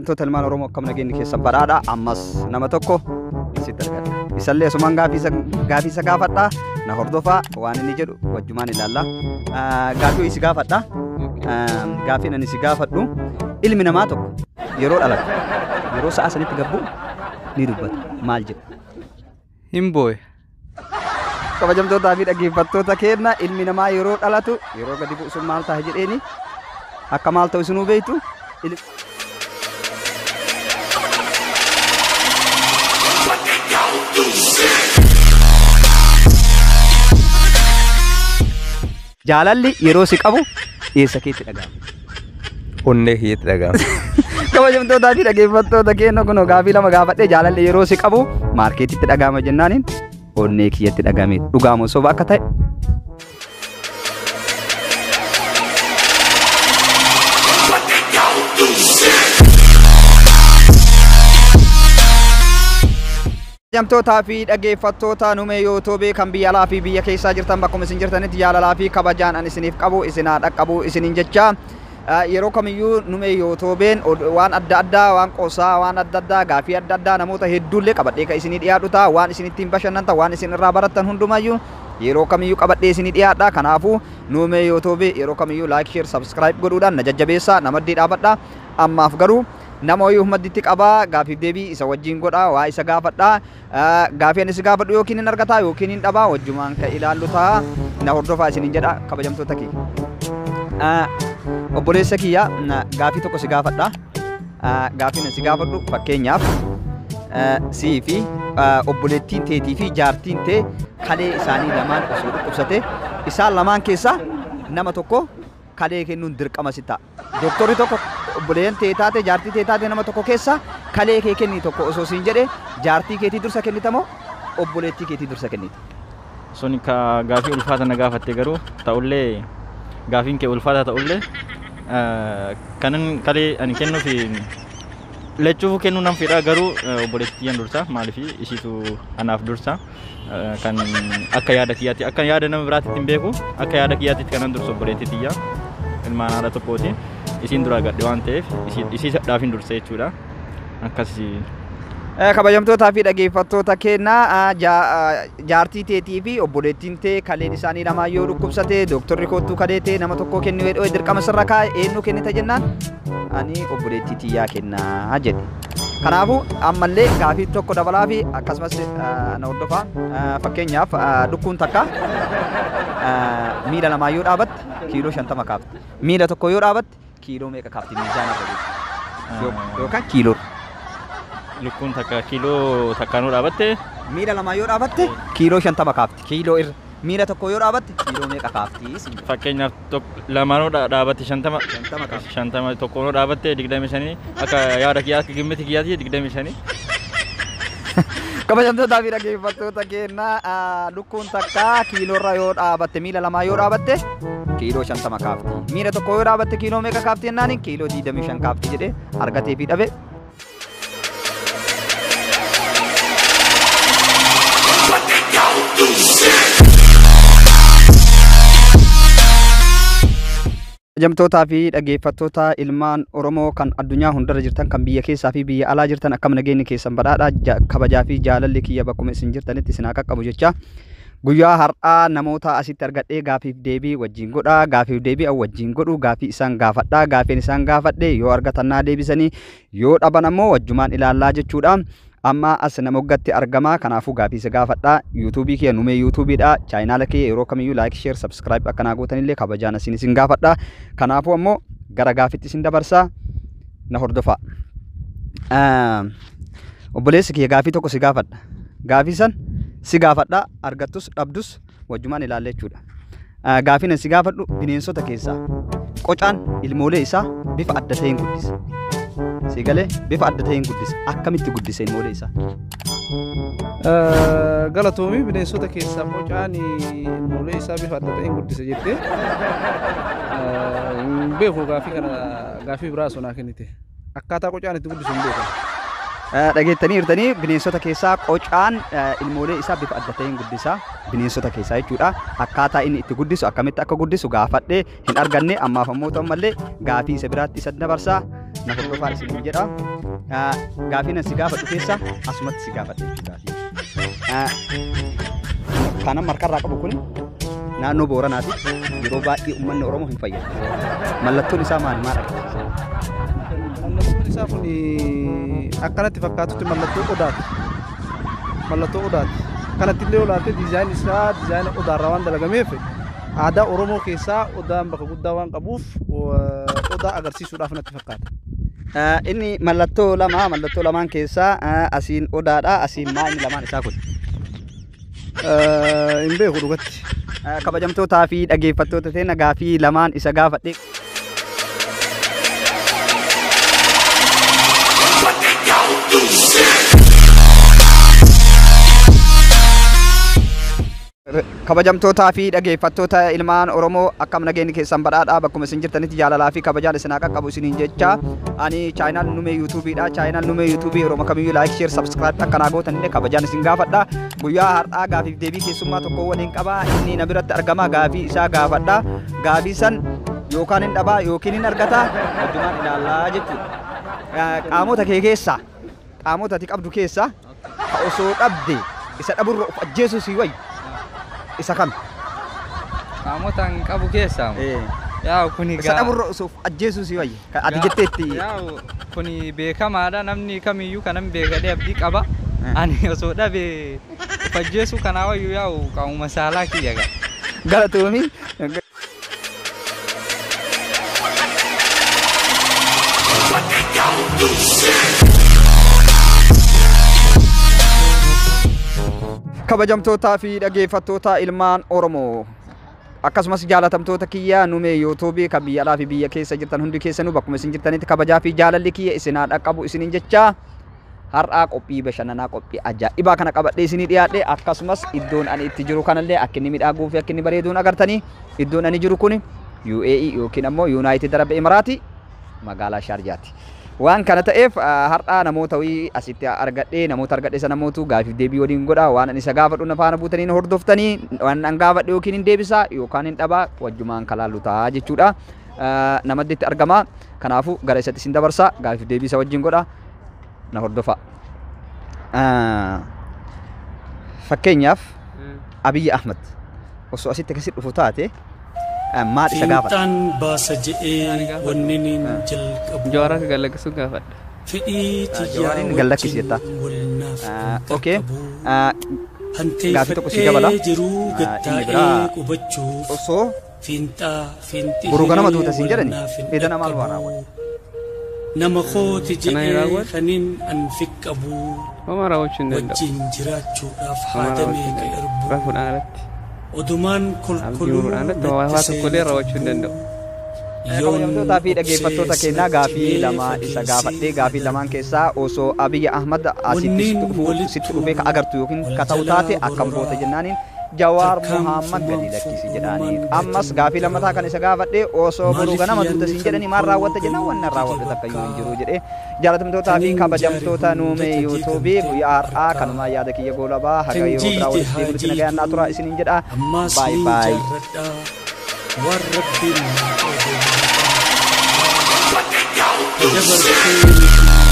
Kabajamtoota ilmaan Oromoo, akkam nageenyi keessan badhaadha? Ammas nama tokko sitti argadha. Isallee asumaan gaafii isa gaafadha. Na hordofaa, waan inni jedhu wajjumaan ilaalla. Gaafii isi gaafadha. Gaafiin ani si gaafadhu, ilmi namaa tokko yeroo dhalatu, yeroo sa'a sanitti gabbu ni dubbata. Maal jedha? Hin booye. Kabajamtootaa fi dhaggeeffattoota keenya, ilmi namaa yeroo dhalatu, yeroo gadi bu'u sun maal ta'a jedheeni, akka maal ta'u isinuu beektu. Jaalalli yeroo si qabu eessa keetti dhaga'ama? Onnee kiyyatti dhaga'ama. Kabajamtootaa fi dhaggeeffattoota keenya, kun gaafii lama gaafadhe. Jaalalli yeroo si qabu maarkeetitti dhaga'ama jennaaniin onnee kiyyatti dhaga'ame. Dhugaamoo soba akka ta'e Kabajamtootaa fi dhaggeeffattoota Numee YouTube kan biyya alaa fi biyya keessaa jirtan, bakkuma isin jirtanitti jaalalaa fi kabajaan ani isiniif qabu isinaa dhaqqabu isiniin jecha. Yeroo kamiyyuu Numee YouTubeen waan adda addaa, waan qoosaa, waan adda addaa, gaafii adda addaa namoota hedduullee qabadhee kan isinii dhiyaadhu ta'a. Waan isin ittiin bashannantan, waan isin irraa barattan hundumayyuu yeroo kamiyyuu qabadhee isinii dhiyaadha. Kanaafuu Numee YouTube yeroo kamiyyuu like, share, subscribe godhuudhaan na jajjabeessaa, na maddii dhaabadha. Ammaaf garuu nama wayii madditti qabaa, gaafiif deebii isa wajjin godhaa, waa isa gaafadhaa. Gaafii ani si gaafadhu yookiin hin argataa yookiin hin dhabaa, wajjumaan kan ilaallu ta'a. Na hordofaa isiniin jedha, kabajamtoota kiyya. Obboleessa kiyya, gaafii tokko si gaafadha. Gaafiin ani si gaafadhu, fakkeenyaaf sii fi obboleettiin teetii fi jaartiin tee kalee isaanii lamaan osoo dhukkubsate, isaan lamaan keessaa nama tokko kalee kennuun dirqama si ta'a. Dooktorri tokko obboleeyyan tee taate, jaartii tee taate, nama tokko keessa kalee kee kenni tokko osoo siin jedhe, jaartii keetii dursa kennita moo obboleettii keetii dursa kennita? Sun ka gaafii ulfaata na gaafatte. Garuu ta'ullee, gaafiin kee ulfaata ta'ullee, kanan kalee ani kennuuf lachuufuu kennuu nan fedha, garuu obboleettii kiyyaan dursa. Maaliif? Ishiitu anaaf dursa. Kan akka yaada kiyyaatti, akka yaada nama biraatti hin beeku, akka yaada kiyyaatti kanan dursu obboleettii tiyya. Ilmaan haadha tokkooti, isiin dura argadhe waan ta'eef isii dhaafin dursa jechuudha akkasii. Kabajamtootaa fi dhaggeeffattoota keenya, jaartii teetii fi obboleettiin tee kaleen isaanii lamaan yoo dhukkubsate, dooktorri koottuu kalee tee nama tokko kennu jedhee dirqama sirra kaa'e, eenyu kennita jennaan ani obboleettii tiyyaa kennaa jedhe. Kanaafuu ammallee gaafii tokko dabalaa fi akkasumas na hordofaa. Fakkeenyaaf lukkuun takka miila lamaan yoo dhaabatte kiiloo 50 kaafti. Miila tokko yoo dhaabatte kiiloo meeqa kaafti miizaana irra yookaan kiiloo? Lukkuun takka kiiloo takkaanuu dhaabatte? Miila lamaan yoo dhaabatte kiiloo 50 kaafti kiiloo irra. Miila tokko yoo dhaabatte kiiloo meeqa kaafti? Fakkeenyaaf lamaanuu dhaabatte 50. 50 kaafti. 50, tokkoonuu dhaabatte 25, akka yaada kiyyaa, akka gimmiti kiyyaatti 25. Kabajamtootaa fi dhaggeeffattoota keenya, lukkuun takka kiiloorra yoo dhaabatte, miila lamaa yoo dhaabatte kiiloo 50 kaafti. Miila tokko yoo dhaabatte kiiloo meeqa kaafti jennaan kiiloo 25 kaafti jedhee argatee fi dhabe. Kabajamtootaa fi dhaggeeffattoota ilmaan Oromoo kan addunyaa hundarra jirtan, kan biyya keessaa fi biyya alaa jirtan, akkam nageenyi keessan badhaadha? Kabajaa fi jaalalli kiyya bakkuma isin jirtanitti isin haa qaqqabu jecha. Guyyaa har'aa namoota asitti argadhee gaafiif deebii wajjin godha. Gaafiif deebii wajjin godhu, gaafii isaan gaafadha. Gaafiin isaan gaafadhe yoo argatan naa deebisanii, yoo dhaban ammoo wajjumaan ilaallaa jechuudha. Amma as nama hoggatti argama. Kanaafuu gaafii isa gaafadha. YouTubeii kiyya Numee YouTubeiidha. Chaayinaala kiyya yeroo kamiyyuu like, share, subscribe akkanaa gootanillee kabajaan asiin isin gaafadha. Kanaafuu ammoo gara gaafitti isin dabarsaa, na hordofaa. Obboleessi kiyya, gaafii tokko si gaafadha. Gaafii san si gaafadha, argattus dhabdus wajjumaan ilaalla jechuudha. Gaafiin ani si gaafadhu, bineensota keessaa qocaan ilmoolee isaa bifa adda ta'een guddisa. Si galee? Bifa adda ta'een guddisa. Akkamitti guddisa ilmoolee isaa? Galatoomii. Bineensota keessaa qocaan ilmoolee isaa bifa adda ta'een guddisa jettee, hin beeku gaafii kana. Gaafii biraa osoo naa kennite. Akkaataa qocaan itti guddisu hin beeku. Dhageettanii jirtanii, bineensota keessaa qocaan ilmoolee isaa bifa adda ta'een guddisa. Bineensota keessaa jechuudha. Akkaataa inni itti guddisu, akkamitti akka guddisu gaafadhee hin arganne. Ammaaf ammoo ta'u malee gaafii isa biraatti isa dabarsaa, Na hordofaa isiniin jedha. Gaafii nan si gaafadhu keessa asumatti si gaafadha jechuudha gaafii. Kan amma harkarraa qabu kun naannoo Booranaati. Yeroo baay'ee uummanni Oromoo hin fayyadu. Mallattoon isaa maali? Maal agarsiisa? Mallattoon isaa kun akkanatti fakkaatutti mallattoo odaati. Mallattoo odaati. Kanatti illee olaatee diizaayinii isaa diizaayina odaarraa waan dalagameef aadaa Oromoo keessaa odaan bakka guddaa waan qabuuf odaa agarsiisuudhaaf natti fakkaata. Inni mallattoo lama, mallattoo lamaan keessaa asiin odaadha, asiin maa inni lamaan isaa kun? Hin beeku dhugatti. Kabajamtootaa fi dhaggeeffattoota teenya gaafii lamaan isa gaafadhe. Kabajamtootaa fi dhaggeeffattoota ilmaan Oromoo, akkam nageenyi keessan? Badhaadhaa? Bakkuma isin jirtanitti jaalalaa fi kabajaan isin haa qaqqabu isiniin jecha. Ani channel Numee YouTubeiidha. Channel Numee YouTubeii yeroo kamiyyuu like, share, subscribe akkanaa gootan illee kabajaan isin gaafadha. Guyyaa har'aa gaafiif deebii keessummaa tokko waliin qaba. Inni na biratti argama, gaafii isaa gaafadha. Gaafii san yookaan hin dhabaa yookiin hin argata, wajjumaan ilaallaa jechuudha. Qaamota kee keessaa, qaamota ati qabdu keessaa ka osoo dhabde isa dhaburra of ajjeesuu si wayyu isa kam? Qaamota hin qabu keessaa yaa kuni Isa dhaburra osoo of ajjeesuu si wayyu kan ati jetteetti. Yaa kuni beekamaadha, namni kamiyyuu kanan beekadhee abdii qaba. Ani osoo dhabe of ajjeesuu kanaa wayyu yaa'u qaamuma saalaa kiyya gaa. Galatoomi. Kabajamtootaa fi dhaggeeffattoota ilmaan Oromoo, akkasumas jaalatamtoota kiyya Numee YouTubeii kan biyya alaa fi biyya keessa jirtan hundi keessanuu, bakkuma isin jirtanitti kabajaa fi jaalalli kiyya isin haa dhaqqabu isiniin jecha. Har'aa qophii bashannanaa, qophii ajaa'ibaa kana qabadhee isinii dhiyaadhe. Akkasumas iddoon ani itti jiru kanallee akka inni miidhaguu fi akka inni bareeduun agartanii. Iddoon ani jiru kun UAE yookiin ammoo United Arab Emiraati, magaalaa Shaarjaati. Waan kana ta'eef har'aa namoota wayii asitti argadhee, namoota argadhee sana mootu gaafiif deebii waliin godha. Waan ani isa gaafadhu na faana buutanii na hordoftanii, waan an gaafadhe yookiin hin deebisaa yookaan hin dhabaa, wajjumaan kalaallu ta'a jechuudha. Namatti itti argama. Kanaafuu gara isatti isin dabarsa, gaafiif deebii isa wajjin godha, na hordofa. Fakkeenyaaf Abiyyi Ahmad osoo asitti akkasitti dhufu taate maal isa gaafata? Fiinxaan baasa je'ee wanni niin jalqabu. Jawaar akka galaqqisuu gaafadha. Fedhii tiyyaa Jawaariin gallakkisi jetta. wajjin wal naaf Okay. qaqqabu. Gaafii tokko si dabala. Hanteeffadhee jiruu Inni gattaa'ee biraa qubachuuf osoo fiinxaa fiinxi boruu ganama hiree duuta siin wal jedhani naaf hin edana maal waa dhaqqabu. raawwata? Nama kooti Kana hin je'ee raawwatu? kaniin an fiqqabu Homaa raawwachuu hin danda'u. wajjin jiraachuudhaaf Homaa haada raawwachuu hin meeqa danda'u. erbu Rafuudhaan alatti. odumaan Abdii kolkoluu muruudhaan alatti waa natti tokkollee raawwachuu hin danda'u. Kabajamtootaa fi dhaggeeffattoota keenyaa, gaafii lama isa gaafadhee, gaafii lamaan keessaa osoo Abiyyi Ahmad asitti sitti dhufu, sitti dhufee ka agartu yookiin ka ta'u taate akkam goota jennaaniin, Jawaar Muhammad gadi lakkisi jedhaanii. Ammas gaafii lammataa kan isa gaafadhee, osoo boruu ganama duuta siin jedhanii maal raawwatta jennaan, wanna raawwadhu takka iyyuu hin jiru jedhee. Jaalatamtootaa fi kabajamtoota Nuumee YouTubeii, guyyaa har'aa kanumaa yaada kiyya goolabaa. Haga yeroo biraa walitti deebinutti nagayaan naa tura isiniin jedha. Ammaas Baay niin baay. jaarradhaa waan rabbiin naa qoode. Dabartee